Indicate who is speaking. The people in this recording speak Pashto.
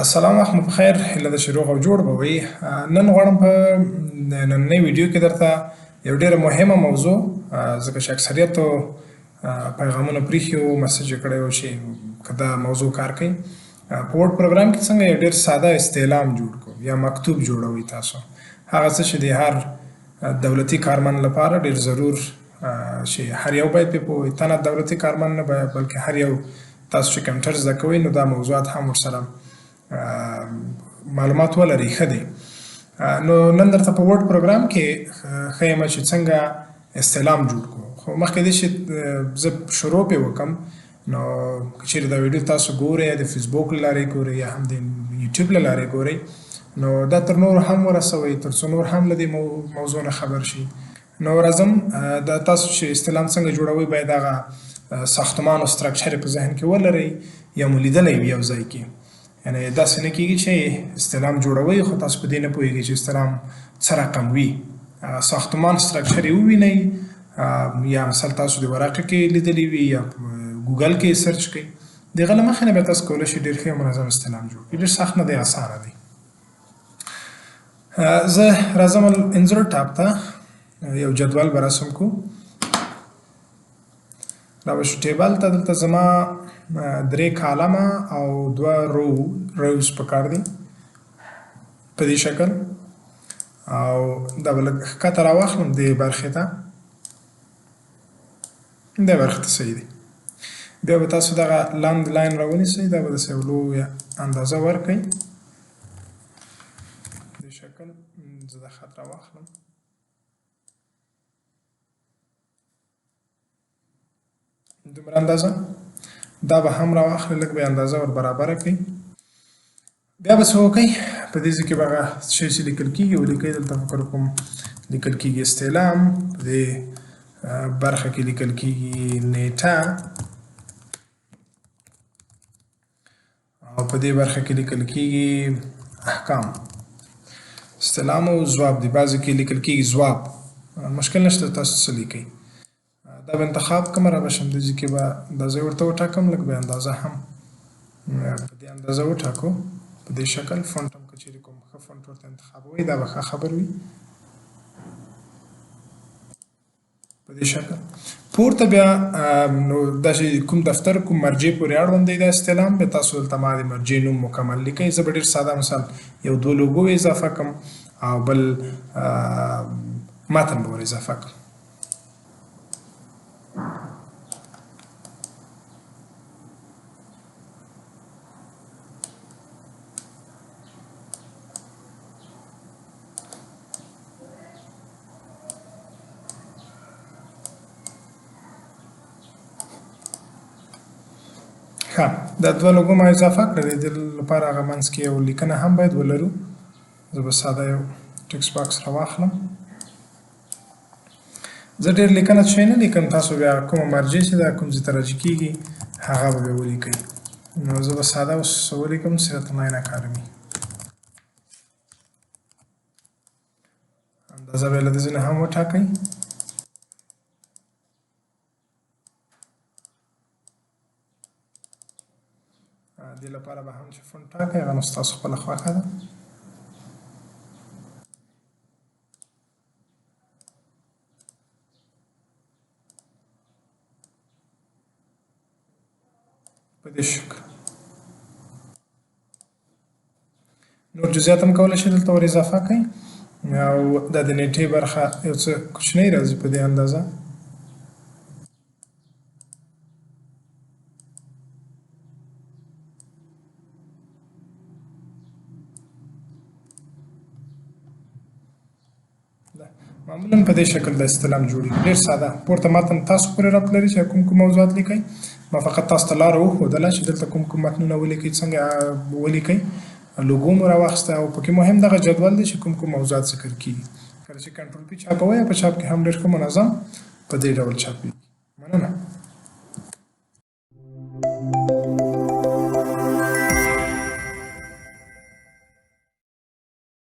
Speaker 1: سلام، وخت مو پخیر. هیله ده چې روغ او جوړ به وئ. نن غواړم په نننۍ ویډیو کې درته یو ډیره مهمه موضوع، ځکه چې اکثریتو پیغامونه پریښي وو، message یې کړی و چې که دا موضوع کار کوي، په Word پروګرام کې څنګه یو ډیر ساده استعلام جوړ کړو یا مکتوب جوړوئ تاسو، هغه څه چې د هر دولتي کارمند لپاره ډیر ضرور چې هر یو باید پرې پوه وي، تنه دولتي کارمند نه بلکې هر یو تاسو چې کمپیوټر زده کوئ نو دا موضوعات هم ورسره معلومات ولرئ، ښه دی. نو نن درته په Word پروګرام کې ښیم چې څنګه استعلام جوړ کړو. خو مخکې دې چې زه شروع پرې وکړم، نو که چیرې دا ویډیو تاسو ګورئ، یا د فیسبوک له لارې ګورئ یا هم د یوټیوب له لارې ګورئ، نو دا تر نورو هم ورسوئ تر څو نور هم له دې موضوع نه خبر شي. نو راځم، دا تاسو چې استعلام څنګه جوړوئ باید هغه ساختمان او structure په ذهن کې ولرئ یا مو لیدلی وي یو ځای کې. یعنی داسې نه کېږي چې استعلام جوړوئ خو تاسو په دې نه پوهېږئ چې استعلام څه رقم وي. ساختمان structure یې ووینئ، یا مثلا تاسو د ورقې کې لیدلی وي یا ګوګل کې search کړئ، د هغه له مخې نه بیا تاسو کولی شئ ډېر ښه او منظم استعلام جوړ کړئ. ډېر سخت نه دی، اسانه دی. زه راځم insert tab ته، یو جدول به رسم کو، را به شو table ته. دلته زما درې column او دوه rows پکار دي په دې شکل، او دا به لږ ښکته راواخلم دې برخې ته، دې برخې ته صحیح دی. بیا به تاسو دغه لاندې line راونیسئ، دا به داسې یو لویه اندازه ورکړئ دې شکل. زه دا خط راواخلم، دومره اندازه دا به هم راواخلئ، لږ به یې اندازه ور برابره کړئ. بیا به څه وکړئ، په دې ځای کې به هغه شی چې لیکل کېږي ولیکئ. دلته فکر کوم لیکل کېږي استعلام، په دې برخه کې لیکل کېږي نیټه، او په دې برخه کې لیکل کېږي احکام. استعلام او ځواب دی، بعضې کې لیکل کېږي ځواب، مشکل نشته تاسو څه لیکئ. دا به انتخاب کوم، را به شم دې ځای کې به دا ځای ورته وټاکم، لږ به اندازه هم په دې اندازه وټاکو په دې شکل. font هم که چیرې کوم ښه font ورته انتخابوئ دا به ښه خبر وي په دې شکل. پورته بیا نو داسې کوم دفتر کوم مرجع پورې اړوند دی دا استعلام، بیا تاسو دلته ما د مرجع نوم مکمل لیکئ. زه به ډېر ساده مثال یو دوه لوګو اضافه کړم او بل متن به ور اضافه کړم. ښه، دا دوه لوګو ما اضافه کړل، د دې لپاره هغه منځ کې یو لیکنه هم باید ولرو. زه به ساده یو text box راواخلم. زه ډېر لیکنه څه نه لیکم، تاسو بیا کومه مرجع چې دا کوم ځای ته راجع کېږي هغه به بیا ولیکئ. نو زه به ساده اوس ولیکم سیرت العین اکاډمي، اندازه به یې له دې ځای نه هم وټاکئ. دې لپاره به هم چې font ټاکئ هغه نو ستاسو خپله خوښه ده. په دې شکل نور جزئیات هم کولی شئ دلته ور اضافه کړئ. او دا د نیټې برخه یو څه کوچنۍ راځي په دې اندازه. معمولا په دې شکل د استعلام جوړیږي، ډېر ساده. پورته متن تاسو پورې ربط لري چې کوم کوم موضوعات لیکئ. ما فقط تاسو ته لاره وښودله چې دلته کوم کوم متنونه ولیکئ، څنګه ولیکئ. لوګو مو راواخیسته او پکې مهم دغه جدول دی چې کوم کوم موضوعات ذکر کیږي. کله چې control P چاپوئ، په چاپ کې هم ډېر ښه منظم په دې ډول چاپیږي. مننه.